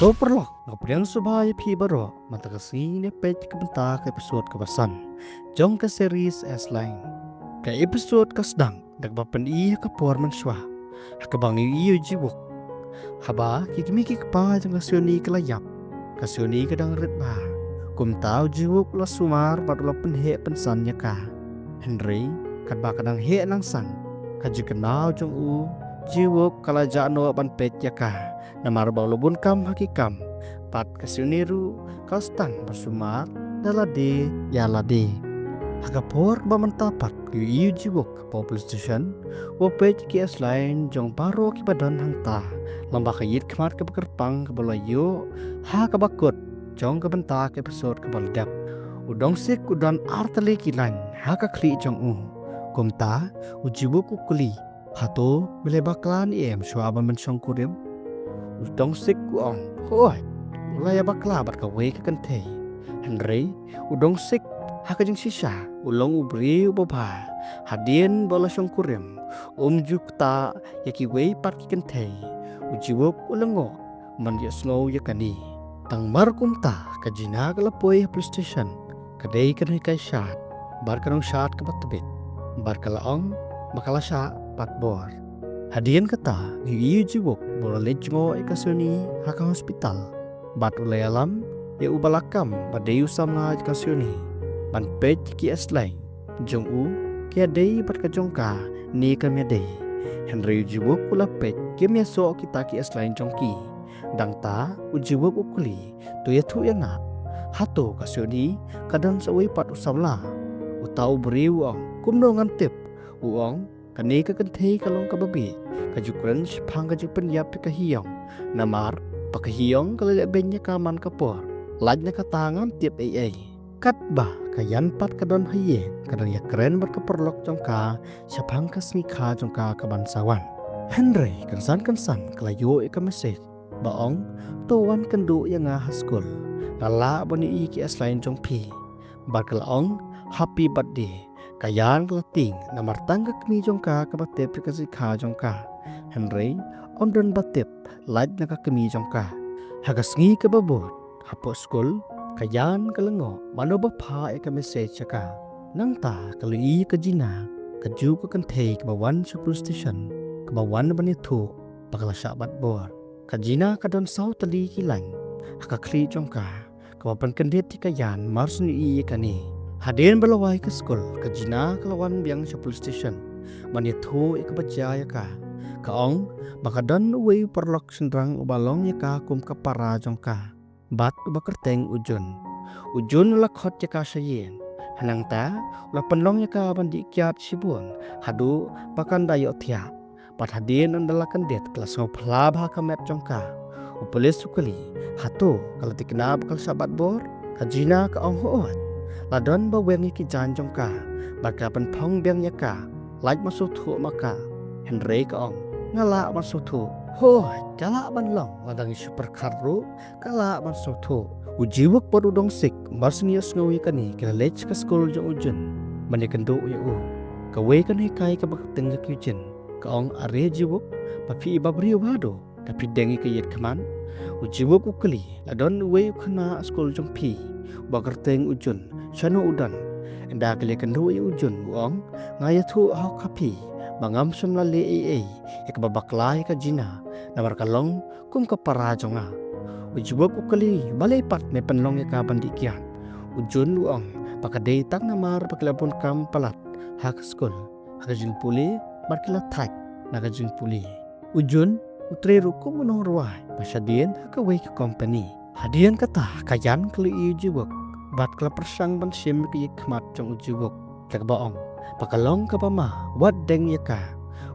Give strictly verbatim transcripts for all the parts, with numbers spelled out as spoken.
To paralok, nga pdiang sngewbha ïa phi baroh mynta ka sngi ngin peit ka bynta ka episode kaba san jong ka series S-Line. Ka episode ka sdang da kaba pyni ha ka por mynshuwa ha kaba ngi ïohi ïa u Jiwook. Haba ki kmie ki kpa jong ka Seoni ki la ïap, ka Seoni ka dang rit bha. Kumta u Jiwook u la sumar bad u la pynheh pynsan ïa ka. Hynrei katba ka dang heh nangsan, ka jingkynmaw jong u Jiwook ka la jah noh ban peit ïa ka. Namar ba u la bun kam ha ki kam, bad ka Seoni ruh ka sdang ban sumar da lade ïa lade. Ha ka por ba mynta pat ngi ïohi ïa u Jiwook hapoh police station, u peit ïa ki S-Line jong baroh kiba don hangta, lyngba ka ïit khmat kaba kyrpang kaba u la ïoh ha kaba kut jong ka bynta ka episode kaba la dep. U Dong-sik u don ar tylli ki line ha ka khlieh jong u. Kumta u Jiwook u kylli, "Hato me la bakla ne em shuwa ban pynshongkurim?" U Dong-sik u ong, "Hooid, u la ïa bakla bad kawei ka kynthei." Hynrei u Dong-sik ha ka jingshisha u long u briew uba bha. Hadien ba u la shongkurim, um ju ktah ïa kiwei pat ki kynthei. U Jiwook u lyngngoh ban ïohsngew ïa kane. Tang mar kumta ka Jina ka la poi ha police station. Ka dei ka nonghikai shad bad ka nongshad kaba tbit, bad ka la ong ba ka la shah bat bor. Hadien kata ngi ïohi ïa u Jiwook ba u la leit jngoh ïa ka Seoni ha ka hospital, bad u la ïalam ïa uba la kam ba dei u samla jong ka Seoni ban peit ïa ki S-Line jong u, ki ïadei bad ka jong ka ne kam ïadei. Hynrei u Jiwook u la peit kim ïasoh kita ki S-Line jong ki. Dangta u Jiwook u kylli, "To ïathuh ïa nga, hato ka Seoni ka don sa uwei pat u samla?" Uta u briew u ong, "Kumno ngan tip?" U ong, "Kane ka kynthei ka long kaba bieit, ka ju kren shaphang ka jingpynïap ïa ka Hiyong. Namar ba ka Hiyong ka la leh beiñ ïa ka man ka por. Lait na kata ngam tip ei ei." Katba ka Yan pat ka don ha ïing, ka dang ïakren bad ka paralok jong ka shaphang ka sngi kha jong ka kaban sa wan. Hynrei kynsan kynsan ka la ïoh ïa ka message ba ong, "To wan kynduh ïa nga ha skul, nga lah ban ïohi ïa ki S-Line jong phi." Bad ka la ong, "Happy birthday." Ka Yan ka la tieng namar tang ka kmie jong ka kaba tip ïa ka sngi kha jong ka. Hynrei ym don ba tip lait na ka kmie jong ka. Ha ka sngi kaba bud hapoh skul, ka Yan ka lyngngoh mano ba phah ïa ka message sha ka. Nangta ka la ïohi ïa ka Jina, kajuh ka kynthei kaba wan sha police station, kaba wan ban ïathuh ba ka la shah bat bor. Ka Jina ka don saw tylli ki line ha ka khlieh jong ka, kaba pynkyndit ïa ka Yan mar shu ïohi ïa kane. Hadien ba la wai ka skul, ka Jina ka la wan biang sha police station ban ïathuh ïa kaba jia ïa ka. Ka ong ba ka don uwei u paralok shynrang uba long ïa ka kum ka para jong ka, bad uba kyrteng u Jun. U Jun u la khot ïa ka sha ïing. Hynrei nangta u la pynlong ïa ka ban dih kiad shibun haduh ba kan da ïohthiah. Bad hadien ynda la kyndit ka la sngewphylla bha ka met jong ka. U pulit u kylli, "Hato ka la thikna ba ka la shah bat bor?" Ka Jina ka ong, "Hooid, la don ba weng ïa ki jaiñ jong ka bad ka pynphong biang ïa ka, lait ban sngewthuh ma ka." Hynrei ka ong, "Nga lah ban sngewthuh." "Hooid, ka lah ban long, lada ngi shu pyrkhat ruh ka lah ban sngewthuh." U Jiwook bad u Dong-sik mar shu ïohsngew ïa kane ki la leit sha ka skul jong u Jun ban ïakynduh ïa u. Kawei ka nonghikai kaba kyrteng ka Kyu-jin ka ong, "Are Jiwook, ba phi i ba briew haduh, da phi deng ïa ka ïit khmat?" U Jiwook u kylli, "La don uwei u khynnah skul jong phi uba kyrteng u Jun, shano u don?" Ynda ki la ïakynduh ïa u Jun u ong, "Nga ïathuh hok ha phi ba ngam shym la leh ei ei ïa kaba bakla ïa ka Jina, namar ka long kum ka para jong nga." U Jiwook u kylli, "Balei pat me pynlong ïa ka ban dih kiad?" U Jun u ong ba ka dei tang namar ba ki la bun kam palat ha ka skul, ha ka jingpule, bad ki la thait na ka jingpule. U Jun u trei ruh kum u nongrwai ba shadien ha kawei ka company. Hadien kata ka Yan ka la ïohi ïa u Jiwook bad ka la pyrshang ban shim ïa ka ïit khmat jong u Jiwook, da kaba ong ba ka long kaba ma, wat deng ïa ka.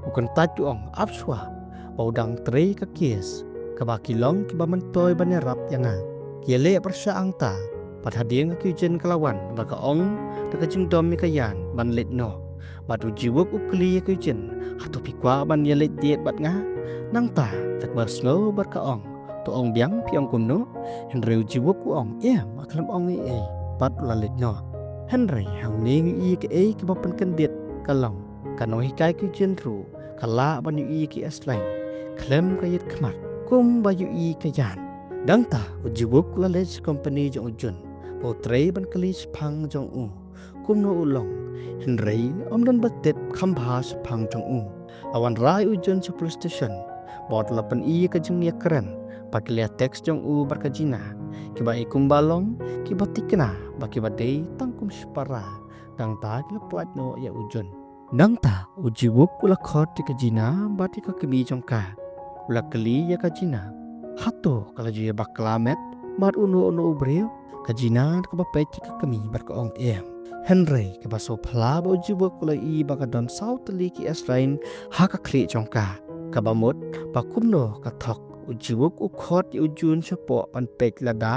U kyntait u ong, "Ap shuwa, ba u dang trei ka case kaba ki long kiba myntoi ban ïarap ïa nga. Ki ïaleh pyrshah hangta." Bad hadien ka Kyu-jin ka la wan bad ka ong da ka jingdom ïa ka Yan ban leit noh. Bad u Jiwook u kylli ïa ka Kyu-jin, "Hato phi kwah ban ïaleit date bad nga?" Nangta da kaba sngew bad ka ong, "To ong biang, phi ong kumno?" Hynrei u Jiwook u ong, "Em, nga khlem ong ei ei." Bad u la leit noh. Hynrei hangne ngi ïohi kaei kaba pynkyndit ka long, ka nonghikai Kyu-jin ruh ka lah ban ïohi ïa ki S-Line khlem ka ïit khmat kumba ïohi ïa ka Yan. Nangta u Jiwook u la leit sha company jong u Jun, ba u trei ban kylli shaphang jong u kumno u long. Hynrei um don ba tip kham bha shaphang jong u. La wanrah ïa u Jun sha police station, bad u la pyni ka jingïakren bad ki lia text jong u bad ka Jina, kiba i kumba long kiba thikna ba kiba dei tang kum shipara. Nangta ki la pyllait noh ïa u Jun. Nangta u Jiwook u la khot ïa ka Jina bad ïa ka kmie jong ka. U la kylli ïa ka Jina, hato ka la ju ïa bakla met bad uno uno u briew? Ka Jina kaba peit ïa ka kmie bad ka ong em. Hynrei kaba sngewphylla ba u Jiwook u la ïohi ba ka don saw tylli ki S-line ha ka khlieh jong ka. Kaba mut ba kumno ka thok, u Jiwook u khot ïa u Jun shapoh ban peit lada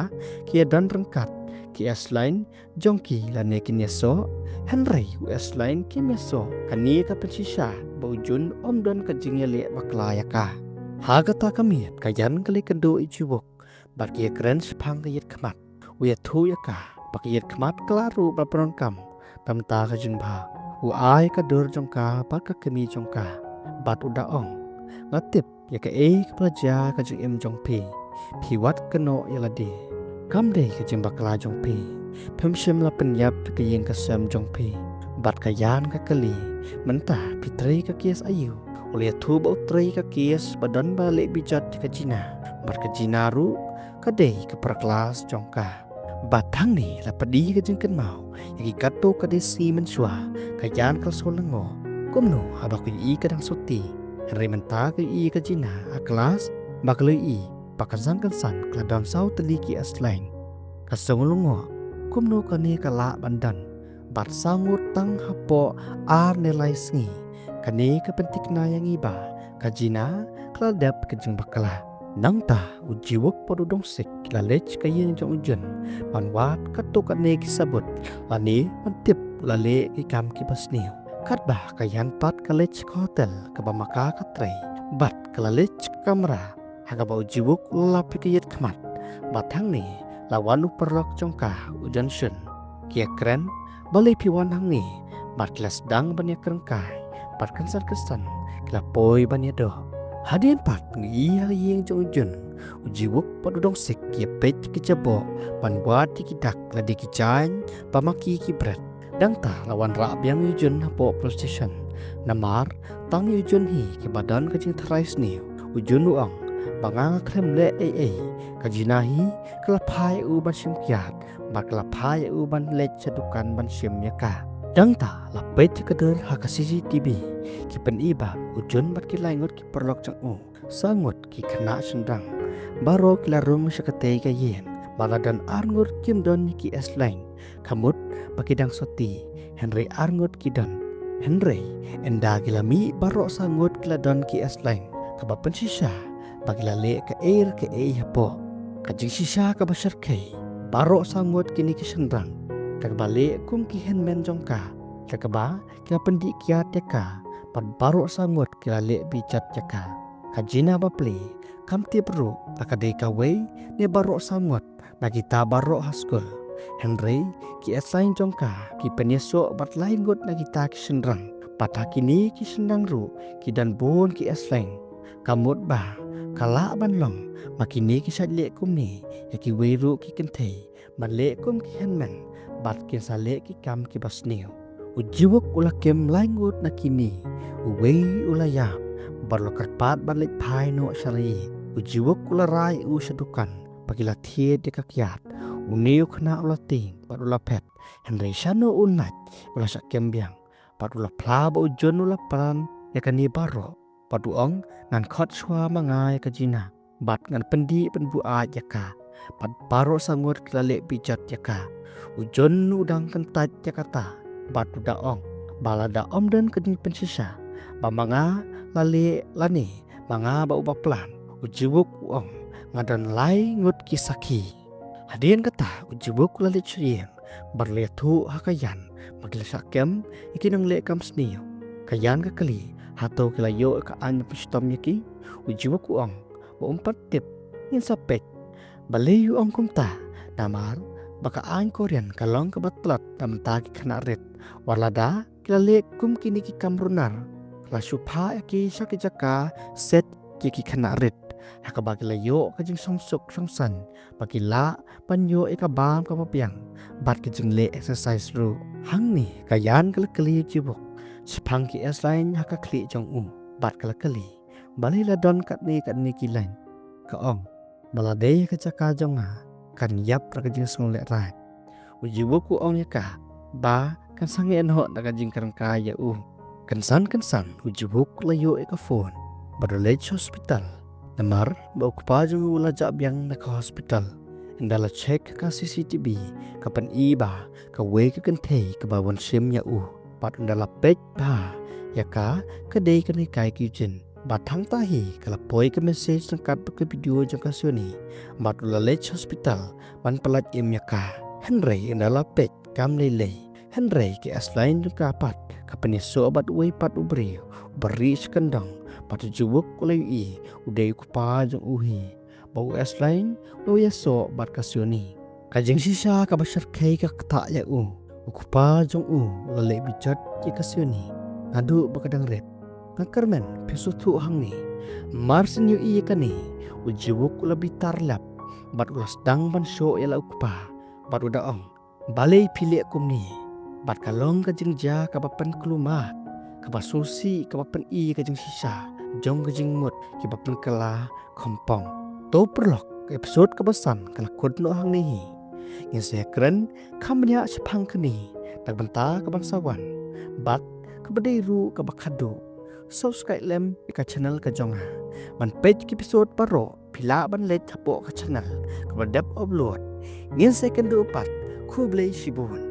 ki ïa don ryngkat ki S-line jong ki lane kin ïasoh. Hynrei u S-line kim ïasoh. Kane ka pynshisha ba u Jun um don ka jingïaleh bakla ïa ka. Ha kata ka miet ka Yan ka leit kynduh ïa u Jiwook bad ki ïakren shaphang ka ïit khmat. U ïathuh ïa ka ba ka ïit khmat ka la ruh ba pyndonkam. Namar ka jingbha u ai ka dur jong ka bad ka kmie jong ka, bad u da ong, nga tip ïa kaei kaba la jia ka jingim jong phi. Phi wad kynnoh ïa lade. Kam dei ka jingbakla jong phi. Phim shym la pynïap ïa ka ïing ka sem jong phi. Bad ka Yan ka kylli, mynta phi trei ka case aïu? U la ïathuh ba u trei ka case ba don ba leh bijot ïa ka Jina. Bad ka Jina ruh ka dei ka para klas jong ka. Bad hangne la pdiang ka jingkynmaw ïa ki katto katne sngi mynshuwa. Ka Yan ka la sngewlyngngoh kumno haba ka ïohi ka dang sngewthuh. Hynrei mynta ka ïohi ka Jina ha klas, ba ka la ïohi ba kynsan kynsan ka la don saw tylli ki S-line. Ka sngewlyngngoh kumno kane ka lah ban don. Bad saw ngut tang hapoh ar ne lai sngi. Kane ka pynthikna ïa ngi ba ka Jina ka la dep ka jingbakla. Nangta u Jiwook bad u Dongsik ki la leit sha ka ïing jong u Jun ban wad katto katne ki sabut lane ban tip u la leh ki kam kiba sniew. Katba ka Yan pat ka leit sha ka hotel kaba ma ka ka trei bad ka la leit sha ka kamra ha kaba u Jiwook u la lap ïa ka ïit khmat. Bad hangne la wan u paralok jong ka, u Jongshun. Ki ïakren, balei phi wan hangne? Bad ki la sdang ban ïakren kai bad kynsan kynsan ki la poi ban ïadoh. Hadien pat ngi ïa ïing jong u Jun, u Jiwook bad u Dongsik ki ïa peit ki jaboh ban wad ïa ki dak lane ki jaiñ ba ma ki ki bret. Nangta la wanrah biang ïa u Jun hapoh police station. Namar tang ïa u Jun hi kiba don ka jingtharai sniew. U Jun u ong ba nga nga khlem leh ei ei. Ka Jina hi ka la phah ïa u ban shim kiad bad ka la phah ïa u ban leit sha dukan ban shim ïa ka. Nangta la peit ïa ka dur ha ka C C T V, ki pyni ba u Jun bad ki lai ngut ki paralok jong u, saw ngut ki khynnah shynrang, baroh ki la rung sha katei ka ïing. Bad la don ar ngut kim don ïa ki S-line. Ka mut ba ki dang sngewthuh, hynrei ar ngut ki don. Hynrei ynda ki la mih baroh saw ngut ki la don ki S-line. Kaba pynshisha ba ki la leh kaei re kaei hapoh. Ka jingshisha kaba shyrkhei, baroh saw ngut kine ki shynrang, kaba leh kum ki hynmen jong ka, kaba ki la pyndih kiad ïa ka. Bad baroh saw ngut ki la leh bijot ïa ka. Ka Jina bapli kam tip ruh ba ka dei kawei na baroh saw ngut na kita baroh ha skul. Hynrei ki S-line jong ka ki pynïasoh bad lai ngut na kita ki shynrang. Bad ha kine ki shynrang ruh ki don bun ki S-line. Ka mut ba ka lah ban long ba kine ki shait leh kumne ïa kiwei ruh ki kynthei, ban leh kum ki hynmen bad kin sa leh ki kam kiba sniew. U Jiwook u la kem lai ngut na kine. Uwei u la ïap bad u la kyrpad ban leit phai noh sha la ïing. U Jiwook u la rai ïa u sha dukan ba ki la thied ïa ka kiad. Une u khynnah u la tieng bad u la phet. Hynrei shano u nait, u la shah kem biang. Bad u la phla ba u Jun u la plan ïa kane baroh. Bad u ong, ngan khot shuwa ma nga ïa ka Jina bad ngan pyndih pynbuaid ïa ka. Bad baroh saw ngut ki la leh bijot ïa ka. U Jun u dang kyntait ïa kata bad u da ong ba lada ym don ka jingpynshisha ba ma nga la leh lane ma nga ba u ba plan, u Jiwook u ong, nga don lai ngut ki sakhi. Hadien kata u Jiwook u la leit sha ïing bad u la ïathuh ha ka Yan ba ki la shah kem ïa ki nongleh kam sniew. Ka Yan ka kylli hato ki la ïoh ka aiñ pynshitom ïa ki. U Jiwook u ong ba um pat tip, ngin sa peit. Balei u ong kumta? Namar ba ka aiñ Korean ka long kaba tlot na bynta ki khynnah rit. Wat lada ki la leh kum kine ki kam runar, ka la shu phah ïa ki sha ki jaka set ïa ki khynnah rit. ha kaba ki la ïoh ka jingshongsuk shongsaiñ ba ki lah ban ïoh ïa ka bam kaba biang bad ka jingleh exercise ruh. Hangne ka Ian ka la kylli u Jibuk shaphang ka Eslain ha ka khlieh jong u bad ka la kylli, balei la don katne katne ki lain. Ka ong ba la dei ka jaka jong nga kan ïap da ka jingsngewlehrain. U Jibuk u ong ïa ka ba kan sangeh noh da ka jingkren kai ïa u. Kynsan kynsan u Jibuk la ïoh ïa ka phone bad u leit sha hospital. Namar ba u kpa jong u la jah biang na ka hospital. Ynda la check ka C C T V ka pyni ba kawei ka kynthei kaba wan shim ïa u. Bad ynda la peit bha ïa ka, ka dei kane ka Eugene. Bad hangta hi ka la poi ka message ryngkat bad ka video jong ka Sioni. Bad u la leit sha hospital ban pyllait im ïa ka. Hynrei ynda la peit kam lei lei. Hynrei ka Eslain jong ka pat ka pynïasoh bad uwei pat u briew uba rieh sha kyndong. Bad u Jibuk u la ïohi u dei u kpa jong u hi. Ba u Eslain u la ïasoh bad ka Sioni. Ka jingshisha kaba shyrkhei ka ktah ïa u. U kpa jong u u la leh bejot ïa ka Sioni naduh ba ka dang rit. Nga kyrmen phi sngewthuh hangne. Mar shen ïohi ïa kane, u Jibuk u la bitar lap bad u la sdang ban shoh ïa la u kpa bad u da ong, balei phi leh kumne? Bad ka long ka jingjia kaba pynkulmar, kaba sngewsih, kaba pyni ka jingshisha jong ka jingmut kiba pynkylla khongpong. To paralok, ka episode kaba san ka la kut noh hangne hi. Ngin sa ïakren kham bniah shaphang kane na ka bynta kaban sa wan. Bad kaba dei ruh kaba khadduh, subscribe lem ïa ka channel ka jong nga ban peit ki episode baroh phi lah ban leit hapoh ka channel kaba dep upload. Ngin sa ïakynduh pat. Khublei shibun.